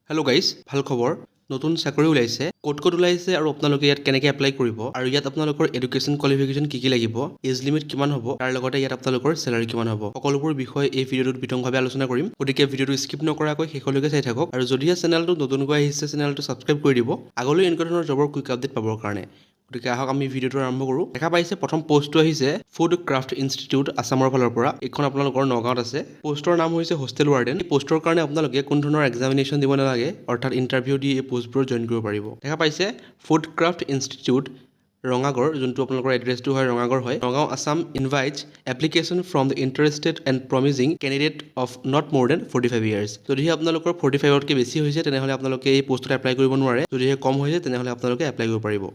Hello' guys, ভাল খবৰ। নতুন চাকৰি ওলাইছে। ক'ত ক'ত ওলাইছে আৰু আপোনালোকে ইয়াত কেনেকৈ এপ্লাই কৰিব আৰু ইয়াত আপোনালোকৰ এডুকেশ্যন কোৱালিফিকেশ্যন কি কি লাগিব, এজ লিমিট কিমান হ'ব, তাৰ লগতে ইয়াত আপোনালোকৰ চেলাৰী কিমান হ'ব, সকলোবোৰ বিষয়ে এই ভিডিঅ'টোত বিতংভাৱে আলোচনা কৰিম। গতিকে ভিডিঅ'টো স্কিপ নকৰাকৈ শেষলৈকে চাই থাকক আৰু যদিহে চেনেলটো নতুনকৈ আহিছে, চেনেলটো ছাবস্ক্ৰাইব কৰি দিব আগলৈ এনেকুৱা ধৰণৰ জবৰ কুইক আপডেট পাবৰ কাৰণে। গতিকে আহক, আমি ভিডিঅ'টো আৰম্ভ কৰোঁ। দেখা পাইছে, প্ৰথম পষ্টটো আহিছে ফুড ক্ৰাফ্ট ইনষ্টিটিউট আছামৰ ফালৰ পৰা। এইখন আপোনালোকৰ নগাঁৱত আছে। পষ্টৰ নাম হৈছে হোষ্টেল ৱাৰ্ডেন। এই পষ্টৰ কাৰণে আপোনালোকে কোনো ধৰণৰ এক্সামিনেশ্যন দিব নালাগে, অৰ্থাৎ ইণ্টাৰভিউ দি এই পষ্টবোৰত জইন কৰিব পাৰিব। দেখা পাইছে, ফুড ক্ৰাফ্ট ইনষ্টিটিউট ৰঙাগড়, যোনটো আপোনালোকৰ এড্ৰেছটো হয় ৰঙাগড় হয়, Nagaon, Assam invites application from the interested and promising candidate of not more than 45 years। যদিহে আপোনালোকৰ 45তকৈ বেছি হৈছে, তেনেহ'লে আপোনালোকে এই পষ্টত এপ্লাই কৰিব নোৱাৰে। যদিহে কম হৈছে, তেনেহ'লে আপোনালোকে এপ্লাই কৰিব পাৰিব।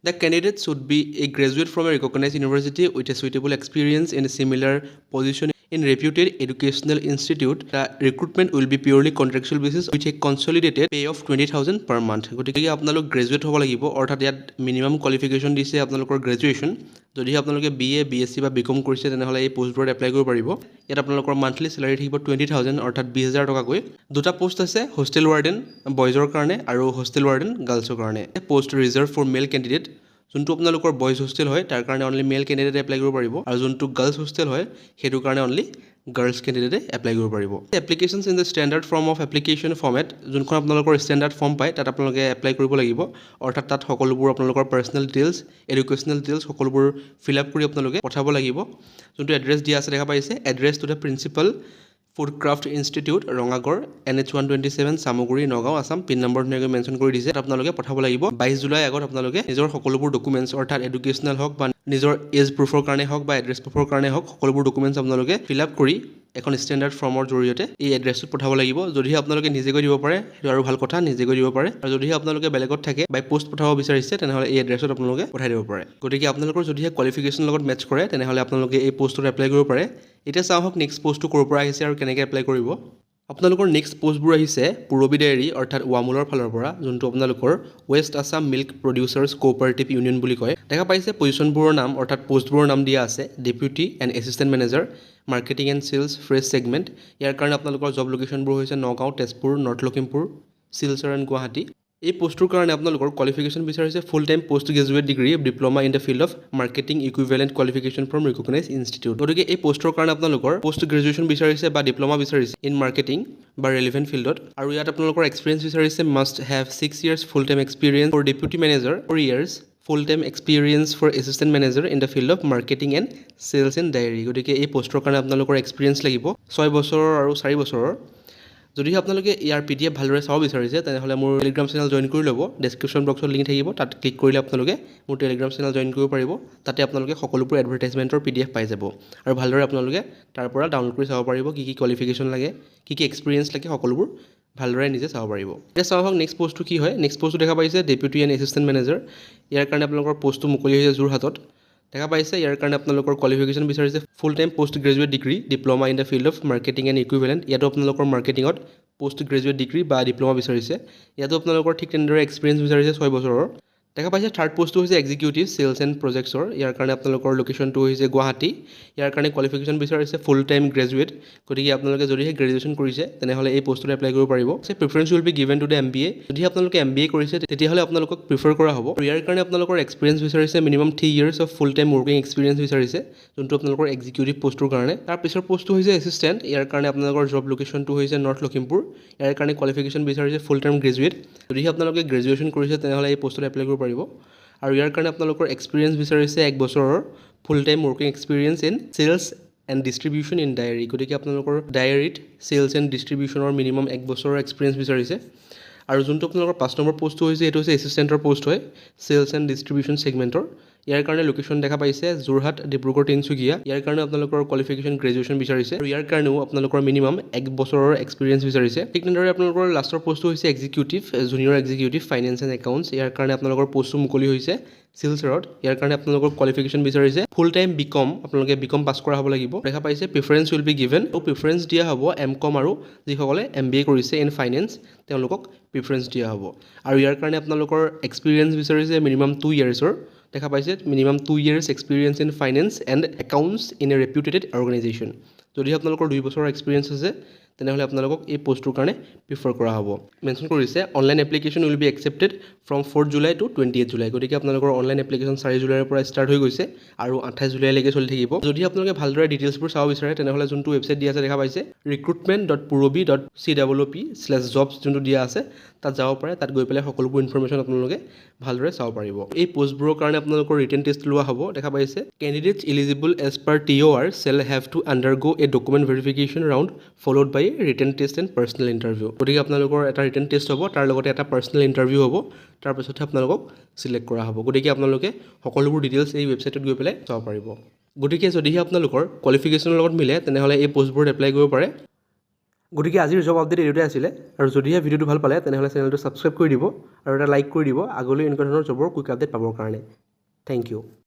The candidate should be a graduate from a recognized university with a suitable experience in a similar position in reputed educational institute. The recruitment will be purely contractual basis with a consolidated pay of 20,000 per month. গতিকে আপোনালোক graduate হ'ব লাগিব, অৰ্থাৎ ইয়াত minimum qualification দিছে আপোনালোকৰ graduation. যদিহে আপোনালোকে B A, B S C বা বি কম কৰিছে, তেনেহ'লে এই পষ্টবোৰত এপ্লাই কৰিব পাৰিব। ইয়াত আপোনালোকৰ মান্থলি চেলাৰী থাকিব 20,000, অৰ্থাৎ 20,000 টকাকৈ। দুটা পষ্ট আছে, হোষ্টেল ৱাৰ্ডেন বয়জৰ কাৰণে আৰু হোষ্টেল ৱাৰ্ডেন গাৰ্লছৰ কাৰণে। Post reserve for male candidate। যোনটো আপোনালোকৰ বয়জ হোষ্টেল হয়, তাৰ কাৰণে অনলি মেল কেণ্ডিডেটে এপ্লাই কৰিব পাৰিব আৰু যোনটো গাৰ্লছ হোষ্টেল হয়, সেইটো কাৰণে অনলি গাৰ্লছ কেণ্ডিডেটে এপ্লাই কৰিব পাৰিব। Applications in the standard form of application format, যোনখন আপোনালোকৰ ষ্টেণ্ডাৰ্ড ফৰ্ম পায়, তাত আপোনালোকে এপ্লাই কৰিব লাগিব। অৰ্থাৎ তাত সকলোবোৰ আপোনালোকৰ পাৰ্চনেল ডিটেইলছ, এডুকেশ্যনেল ডিটেইলছ সকলোবোৰ ফিল আপ কৰি আপোনালোকে পঠাব লাগিব। যোনটো এড্ৰেছ দিয়া আছে, দেখা পাইছে, address to the Principal, Food Craft Institute, Rangagarh, NH 127, Chamaguri, Nagaon, Assam. Pin number ধুনীয়াকৈ মেনশ্যন কৰি দিছে। তাত আপোনালোকে পঠাব লাগিব। 22 জুলাই আগত আপোনালোকে নিজৰ সকলোবোৰ ডকুমেণ্টছ, অৰ্থাৎ এডুকেশ্যনেল হওক বা নিজৰ এজ প্ৰুফৰ কাৰণে হওক বা এড্ৰেছ প্ৰুফৰ কাৰণে হওক, সকলোবোৰ ডকুমেণ্টছ আপোনালোকে ফিল আপ কৰি এখন ষ্টেণ্ডাৰ্ড ফৰ্মৰ জৰিয়তে এই এড্ৰেছটোত পঠাব লাগিব। যদিহে আপোনালোকে নিজে গৈ দিব পাৰে, সেইটো আৰু ভাল কথা, নিজে গৈ দিব পাৰে। আৰু যদিহে আপোনালোকে বেলেগত থাকে, বাই পোষ্ট পঠাব বিচাৰিছে, তেনেহ'লে এই এড্ৰেছত আপোনালোকে পঠাই দিব পাৰে। গতিকে আপোনালোকৰ যদিহে কোৱালিফিকেশ্যনৰ লগত মেটচ কৰে, তেনেহ'লে আপোনালোকে এই পষ্টত এপ্লাই কৰিব পাৰে। এতিয়া চাওঁ আহক নেক্সট পষ্টটো ক'ৰ পৰা আহিছে আৰু কেনেকৈ এপ্লাই কৰিব। আপোনালোকৰ নেক্সট পষ্টবোৰ আহিছে পূৰবী ডেইৰী, অৰ্থাৎ ৱামুলৰ ফালৰ পৰা, যোনটো আপোনালোকৰ West Assam Milk Producers Cooperative Union বুলি কয়। দেখা পাইছে, পজিশ্যনবোৰৰ নাম, অৰ্থাৎ পষ্টবোৰৰ নাম দিয়া আছে Deputy and Assistant Manager, Marketing and Sales, Fresh Segment। ইয়াৰ কাৰণে আপোনালোকৰ জব লোকেশ্যনবোৰ হৈছে নগাঁও, তেজপুৰ, নৰ্থ লখিমপুৰ, শিলচৰ এণ্ড গুৱাহাটী। এই পষ্টটোৰ কাৰণে আপোনালোকৰ কোৱালিফিকেশ্যন বিচাৰিছে full time post graduate degree, diploma in the field of marketing, equivalent qualification from recognize institute। গতিকে এই পষ্টৰ কাৰণে আপোনালোকৰ পষ্ট গ্ৰেজুৱেশ্যন বিচাৰিছে বা ডিপ্ল'মা বিচাৰিছে ইন মাৰ্কেটিং বা ৰেলিভেণ্ট ফিল্ডত। আৰু ইয়াত আপোনালোকৰ এক্সপিৰিয়েঞ্চ বিচাৰিছে must have 6 years full time experience for deputy manager, 4 years full time experience for assistant manager in the field of marketing and sales and dairy। গতিকে এই পষ্টৰ কাৰণে আপোনালোকৰ এক্সপিৰিয়েঞ্চ লাগিব 6 বছৰৰ আৰু 4 বছৰৰ। যদিহে আপোনালোকে ইয়াৰ পিডিএফ ভালদৰে চাব বিচাৰিছে, তেনেহ'লে মোৰ টেলিগ্ৰাম চেনেল জইন কৰি ল'ব। ডেছক্ৰিপশ্যন বক্সত লিংক থাকিব, তাত ক্লিক কৰিলে আপোনালোকে মোৰ টেলিগ্ৰাম চেনেল জইন কৰিব পাৰিব। তাতে আপোনালোকে সকলোবোৰ এডভাৰটাইজমেণ্টৰ পিডিএফ পাই যাব আৰু ভালদৰে আপোনালোকে তাৰ পৰা ডাউনলোড কৰি চাব পাৰিব। কি কি কোৱালিফিকেশ্যন লাগে, কি কি এক্সপিৰিয়েঞ্চ লাগে, সকলোবোৰ ভালদৰে নিজে চাব পাৰিব। এতিয়া চাওঁ আহক নেক্সট পষ্টটো কি হয়। নেক্সট পষ্টটো দেখা পাইছে, ডেপুটি এণ্ড এছিষ্টেণ্ট মেনেজাৰ। ইয়াৰ কাৰণে আপোনালোকৰ পষ্টটো মুকলি হৈছে যোৰহাটত। দেখা পাইছে, ইয়াৰ কাৰণে আপোনালোকৰ কোৱালিফিকেশ্যন বিচাৰিছে full time post graduate degree, diploma in the field of marketing and equivalent। ইয়াতো আপোনালোকৰ মাৰ্কেটিঙত পষ্ট গ্ৰেজুৱেট ডিগ্ৰী বা ডিপ্ল'মা বিচাৰিছে। ইয়াতো আপোনালোকৰ ঠিক তেনেদৰে এক্সপিৰিয়েঞ্চ বিচাৰিছে 6 বছৰৰ। দেখা পাইছে, থাৰ্ড পষ্টটো হৈছে এক্সিকিউটিভ চেলছ এণ্ড প্ৰজেক্টছৰ। ইয়াৰ কাৰণে আপোনালোকৰ লোকেশ্যনটো হৈছে গুৱাহাটী। ইয়াৰ কাৰণে কোৱালিফিকেশ্যন বিচাৰিছে ফুল টাইম গ্ৰেজুৱেট। গতিকে আপোনালোকে যদিহে গ্ৰেজুৱেশ্যন কৰিছে, তেনেহ'লে এই পষ্টটোত এপ্লাই কৰিব পাৰিব। Preference will be given to the MBA। যদি আপোনালোকে এমবিএ কৰিছে, তেতিয়াহ'লে আপোনালোকক প্ৰিফাৰ কৰা হ'ব। আৰু ইয়াৰ কাৰণে আপোনালোকৰ এক্সপিৰিয়েঞ্চ বিচাৰিছে minimum 3 years of full time working experience বিচাৰিছে, যোনটো আপোনালোকৰ এক্সিকিউটিভ পষ্টটোৰ কাৰণে। তাৰ পিছৰ পষ্টটো হৈছে এছিষ্টেণ্ট। ইয়াৰ কাৰণে আপোনালোকৰ জব লোকেশ্যনটো হৈছে নৰ্থ লখিমপুৰ। ইয়াৰ কাৰণে কোৱালিফিকেশ্যন বিচাৰিছে ফুল টাইম গ্ৰেজুৱেট। যদিহে আপোনালোকে গ্ৰেজুৱেশ্যন কৰিছে, তেনেহ'লে এই পষ্টত এপ্লাই কৰিব পাৰিব। আৰু ইয়াৰ কাৰণে আপোনালোকৰ এক্সপিৰিয়েঞ্চ বিচাৰিছে এক বছৰৰ full time working experience in sales and distribution in dairy। গতিকে আপোনালোকৰ ডায়েৰীত চেলছ এণ্ড ডিষ্ট্ৰিবিউশ্যনৰ মিনিমাম এক বছৰৰ এক্সপিৰিয়েঞ্চ বিচাৰিছে। আৰু যোনটো আপোনালোকৰ 5 নম্বৰ পষ্টটো হৈছে, সেইটো হৈছে এছিষ্টেণ্টৰ পষ্ট হয়, চেলছ এণ্ড ডিষ্ট্ৰিবিউশ্যন ছেগমেণ্টৰ। ইয়াৰ কাৰণে লোকেশ্যন দেখা পাইছে যোৰহাট, ডিব্ৰুগড়, তিনিচুকীয়া। ইয়াৰ কাৰণে আপোনালোকৰ কোৱালিফিকেশ্যন গ্ৰেজুৱেশ্যন বিচাৰিছে আৰু ইয়াৰ কাৰণেও আপোনালোকৰ মিনিমাম এক বছৰৰ এক্সপিৰিয়েঞ্চ বিচাৰিছে। ঠিক তেনেদৰে আপোনালোকৰ লাষ্টৰ পষ্টটো হৈছে executive, junior executive, finance and accounts। ইয়াৰ কাৰণে আপোনালোকৰ পষ্টটো মুকলি হৈছে শিলচৰত। ইয়াৰ কাৰণে আপোনালোকৰ কোৱালিফিকেশ্যন বিচাৰিছে ফুল টাইম বি কম। আপোনালোকে বি কম পাছ কৰা হ'ব লাগিব। দেখা পাইছে, preference will be given, preference দিয়া হ'ব এম কম আৰু যিসকলে এমবিএ কৰিছে ইন ফাইনেন্স, তেওঁলোকক প্ৰিফাৰেঞ্চ দিয়া হ'ব। আৰু ইয়াৰ কাৰণে আপোনালোকৰ এক্সপিৰিয়েঞ্চ বিচাৰিছে মিনিমাম 2 ইয়েৰ্ছৰ। দেখা পাইছে, minimum 2 years experience in finance and accounts in a reputed organization। যদি আপোনালোকৰ 2 বছৰৰ এক্সপিৰিয়েঞ্চ আছে, তেনেহ'লে আপোনালোকক এই পষ্টটোৰ কাৰণে প্ৰিফাৰ কৰা হ'ব। মেনশ্যন কৰিছে, online application will be accepted from 4 July to 28 July। গতিকে আপোনালোকৰ অনলাইন এপ্লিকেশ্যন 4 জুলাইৰ পৰা ষ্টাৰ্ট হৈ গৈছে আৰু 28 জুলাইলৈকে চলি থাকিব। যদি আপোনালোকে ভালদৰে ডিটেইলছবোৰ চাব বিচাৰে, তেনেহ'লে যোনটো ৱেবছাইট দিয়া আছে দেখা পাইছে, recruitment.purabi.coop/jobs যোনটো দিয়া আছে, তাত যাব পাৰে। তাত গৈ পেলাই সকলোবোৰ ইনফৰমেশ্যন আপোনালোকে ভালদৰে চাব পাৰিব। এই পষ্টবোৰৰ কাৰণে আপোনালোকৰ ৰিটেন টেষ্ট লোৱা হ'ব। দেখা পাইছে, candidates eligible as per TOR shall have to undergo a document verification round followed by a written test and personal interview। গতিকে আপোনালোকৰ এটা ৰিটেন টেষ্ট হ'ব, তাৰ লগতে এটা পাৰ্চনেল ইণ্টাৰভিউ হ'ব, তাৰপিছতহে আপোনালোকক চিলেক্ট কৰা হ'ব। গতিকে আপোনালোকে সকলোবোৰ ডিটেইলছ এই ৱেবছাইটত গৈ পেলাই চাব পাৰিব। গতিকে যদিহে আপোনালোকৰ কোৱালিফিকেশ্যনৰ লগত মিলে, তেনেহ'লে এই পষ্টবোৰত এপ্লাই কৰিব পাৰে। গতিকে আজিৰ জব আপডেট এইটোতে আছিলে আৰু যদিহে ভিডিঅ'টো ভাল পালে, তেনেহ'লে চেনেলটো ছাবস্ক্ৰাইব কৰি দিব আৰু এটা লাইক কৰি দিব, আগলৈ এনেকুৱা ধৰণৰ জবৰ কুইক আপডেট পাবৰ কাৰণে। Thank U.